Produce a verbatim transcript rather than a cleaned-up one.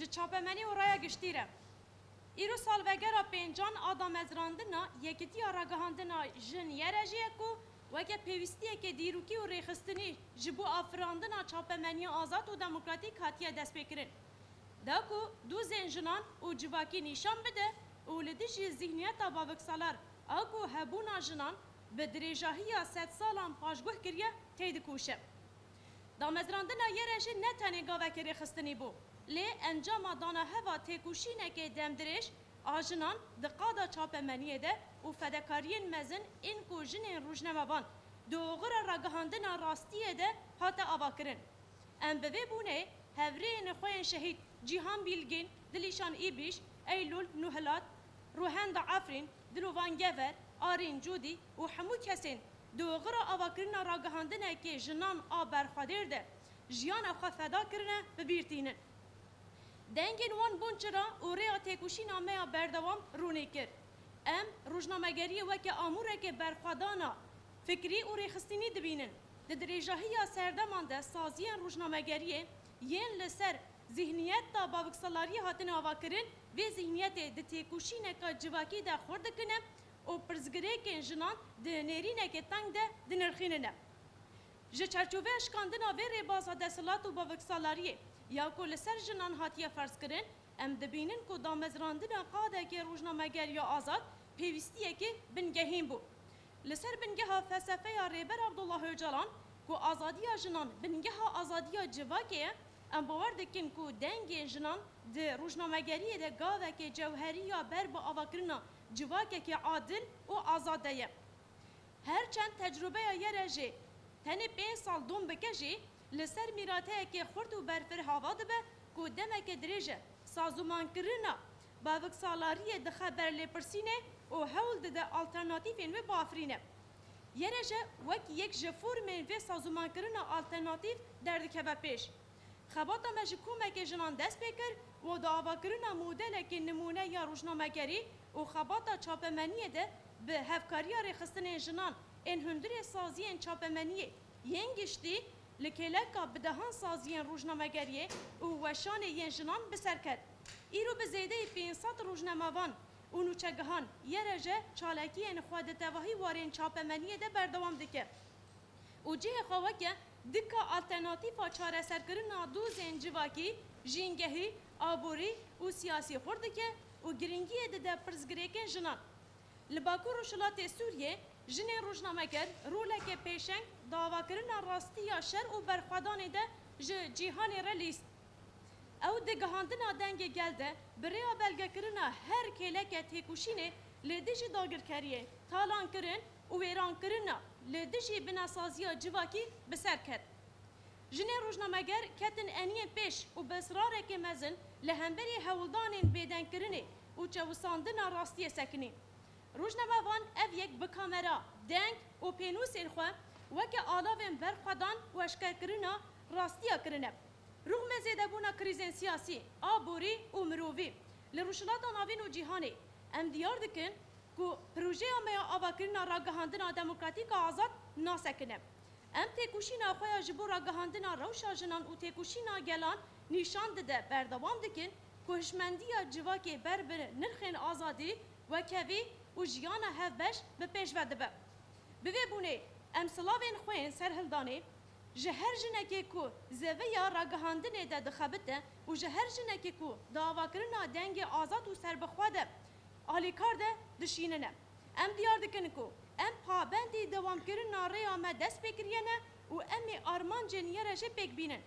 Ji çapemenî û raya giştî re. Îro salvegera pêncan a damezrandina Yekîtiya Ragihandina Jin YRJ'ê ye ku weke pêwîstiyeke dîrokî û rêxistinî ji bo afirandina çapemeniya azad û demokratîk hatiye destpêkirin. Da ku dûzên jinan û civakî nîşan bide û li dijî zîhniyeta baviksalar a ku hebûna jinan bi dirêjahiya sedsalan paşguh kiriye, têdikoşe. Damezrandina YRJ'ê ne tenê gavekê rêxistinî bû, lê encama danaheva têkoşînekê demdirêj a jinan di qada çapemeniyê de û fedekariyên mezin ên ku jinên rojnamevan di oxira ragihandina rastiyê de hate avakirin. Em bi vê bûnê hevrêyên xwe yên şehîd Cîhan Bîlgîn, Dilîşan Îbîş, Eylûl Nuhilat, Ruhenda Efrîn, Dilovan Gever, Arîn Cûdî û hemû kesên di oxira avakirina ragihandinekê jinan a berxwedêr de jiyana xwe feda kirine, bi bîr tînin. Dengên wan bûn çira û rêya têkoşîna me ya berdewam rûnî kir. Em rojnamegeriyê weke amûreke berxwedana fikrî û rêxistinî dibînin. Di dirêjahiya serdeman de saziyên rojnamegeriyê yên li ser zîhniyeta baviksalariyê hatine avakirin, vê zîhniyetê di têkoşîneka civakî de xurt dikine û pirsgirêkên jinan di nêrîneke teng de dinirxînine. Ji çarçoveya şikandina vê rêbaza desthilat û baviksalariyê ya ku li ser jinan hatiye ferzkirin, em dibînin ku damezrandina qadeke rojnameger ya azad pêwîstiyeke bingehîn bû. Li ser bingeha felsefeya Rêber Abdullah Ocalan ku azadiya jinan bingeha azadiya civakê ye, em bawer dikin ku dengên jinan di rojnamegeriyê de gaveke cewherî ya ber bi avakirina civakeke adil û azad de ye. Her çend tecrûbeya YRJ'ê tenê pênc sal dom bike jî, li ser mîrateyekê xurt û berfireh ava dibe ku demeke dirêj e sazûmankirina baviksalariyê dixe ber lêpirsînê û hewl dide alternatîfên wê biafirîne. YRJ wek yek ji formên vê sazûmankirina alternatîf derdikeve pêş. Xebata me ji komeke jinan dest pê kir û di avakirina modelekê nimûne ya rojnamegerî û xebata çapemeniyê de bi hevkariya rêxistinên jinan ên hundirê saziyên çapemeniyê yên giştî li kêleka bi dehan saziyên rojnamegeriyê û weşanê yên jinan bi ser ket. Îro bi zêdeyî pênc sed rojnamevan û nûçegihan YRJ çalakiyên xwe di tevahî warên çapemeniyê de berdewam dike. Û cihê xwe weke dika alternatîfa çareserkirina dozên civakî, jîngehî, aborî û siyasî xurt dike û giringiyê dide pirsgirêkên jinan. Li Bakur Rojhilatê Sûriyê jinên rojnameger roleke pêşeng di avakirina rastî ya şer û berxwedanê de ji cîhanê re lîst. Ew di gihandina dengê gel de bi rêya belgekirina her kêleke têkoşînê li dijî dagirkeriyê, talankirin û wêrankirina li dijî binesaziya civakî bi ser ket. Jinên rojnameger ketin eniyên pêş û bi israrekê mezin li hemberî hewldanên bêdengkirinê û çewisandina rastiyê sekinî. Rojnamevan ev yek bi kamera, deng û pênûsên xwe weke alavên berxwedan û eşkerkirina rastiya kirine. Rûxmê zêdebûna krîzên siyasî, aborî û mirovî li Rojhilata Navîn û cîhanê, em diyar dikin ku projeya me ya avakirina ragihandina demokratîk a azad nasekine. Em têkoşîna xwe ya ji bo ragihandina rewşa jinan û têkoşîna gelan nîşan dide, berdewam dikin ku hişmendiya civakê ber bi nirxên azadî, wekhevî û jiyana hevbeş bi pêş ve dibe. Bi vê bûnê em silavên xwe yên serhildanê ji her jinekê ku zeviya ragihandinê de dixebite û ji her jinekê ku di avakirina dengê azad û serbixwe de alîkar de dişînine. Em diyar dikin ku em pabendî dewamkirina rêya me dest pê kiriye ne û em ê armancên YRJ'ê pêk bînin.